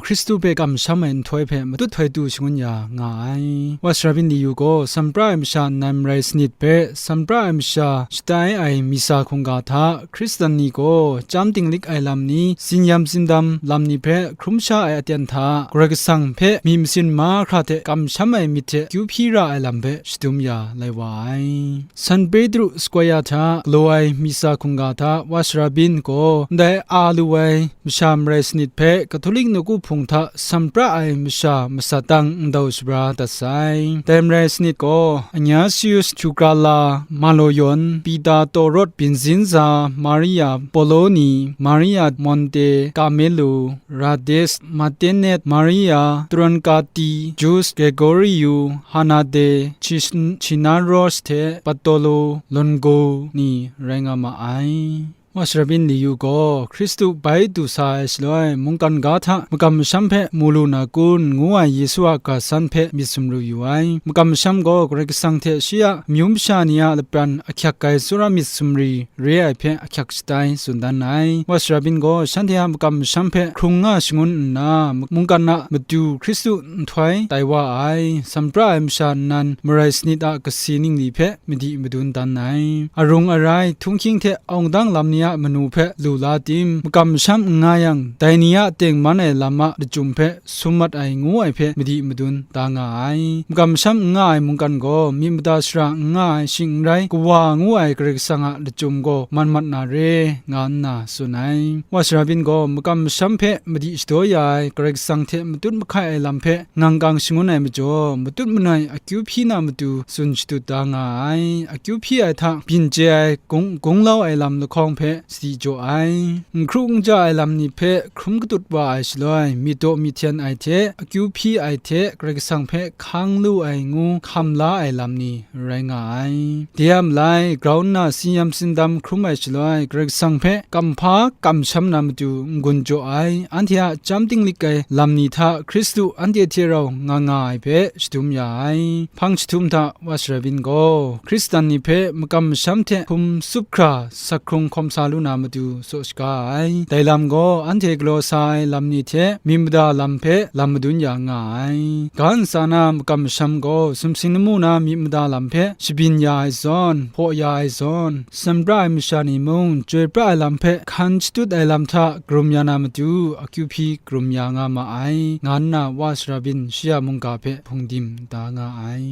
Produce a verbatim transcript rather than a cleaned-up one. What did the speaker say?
Hkristu hpe kamsham ai nhtoi hpe matut htoi tu shangun ya nga ai. Wa Sara Byin Li Yu gaw, Sanpra ai masha nnan marai sanit hpe, Sanpra ai masha shatai ai misa hkungga hta, Hkristan ni gaw chyam tinglik ai lam ni, tsin yam tsindam lam ni hpe hkrum sha ai aten hta, Karai Kasang hpe myit masin mahkra hte kamsham ai myit hte akyu hpyi ra ai lam hpe shadum ya lai wa ai. San Petru Square hta galaw ai misa hkungga hta Wa Sara Byin gaw, ndai a lu ai masha marai sanit hpe Katolik nawku hpung hta sanpra ai masha masat tang ndau shabra dat sai. Dai marai sanit gaw, Ignatius Chukrala, Maloyon, Peter Torot, Binzinza, Maria Poloni, Maria Monte Carmelo, Rades, Matenet, Maria Troncati, Jus Gregorio, Hanade, Chin-, Chinaros hte Bartolo Longo ni rai nga ma ai. Wa Sara Byin Li Yu gaw, Hkristu bai du sa ai shaloi, mungkan ga hta makam masham hpe mu lu na kun, ngu ai Yesu a ga san hpe myit sumru yu ai. Makam masham gaw Karai Kasang hte shi a amyu masha ni a lapran ahkyak ai tsawra myit sumri re ai hpe ahkyak shatai tsun dan ai. Wa Sara Byin gaw shanhte a makam masham hpe hkrung nga shangun nna, mungkan a matu Hkristu nhtoi tai wa ai, sanpra ai masha nnan marai sanit a kasi ningli hpe madi madun dan ai. Arung arai, htunghkying hte awng dang lam ni a manu hpe lu la tim, makam masham n nga yang, dai ni a tengman ai lam a lachyum hpe sum mat ai ngu ai hpe madi madun da nga ai. Makam masham n nga ai mungkan gaw myit mada shara n nga ai, shing n rai, Kawa ngu ai Karai Kasang a lachyum gaw man mat na re, nga nna tsun ai. Wa Sara Byin gaw makam masham hpe madi shadaw ya ai, Karai Kasang hte matut mahkai ai lam hpe ngang kang shangun ai majaw, matut manoi akyu hpyi na matu tsun shadut da nga ai. Akyu hpyi ai hta byin chye ai, gung, gunglau ai lam lahkawng hpe sadi jaw ai. N hkru n ja ai lam ni hpe hkrum katut wa ai shaloi, myit daw myit hten ai hte, akyu hpyi ai hte, Karai Kasang hpe hkang lu ai ngu hkam la ai lam ni rai nga ai. De a malai, grau nna tsin yam tsindam hkrum ai shaloi, Karai Kasang hpe kamhpa kamsham na matu n-gun jaw ai, anhte a chyam tinglik ai lam ni hta Hkristu anhte hte rau nga nga ai hpe shadum ya ai. Hpang jahtum hta Wa Sara Byin gaw, Hkristan ni hpe makam masham hte hkum tsup hkra sak hkrung hkawm sa lu na matu tsaw shaga ai. Dai lam gaw, anhte galaw sa ai lam ni hte myit mada lam hpe lam madun ya nga ai. Ga ntsa na makam masham gaw, sumsing lamu na myit mada lam hpe shabyin ya ai zawn, hpaw ya ai zawn, sanpra ai masha ni mung, chyoi pra ai lam hpe hkan shatut ai lam hta karum ya na matu, akyu hpyi karum ya nga ma ai, nga nna Wa Sara Byin shi a mungga hpe hpungdim da nga ai.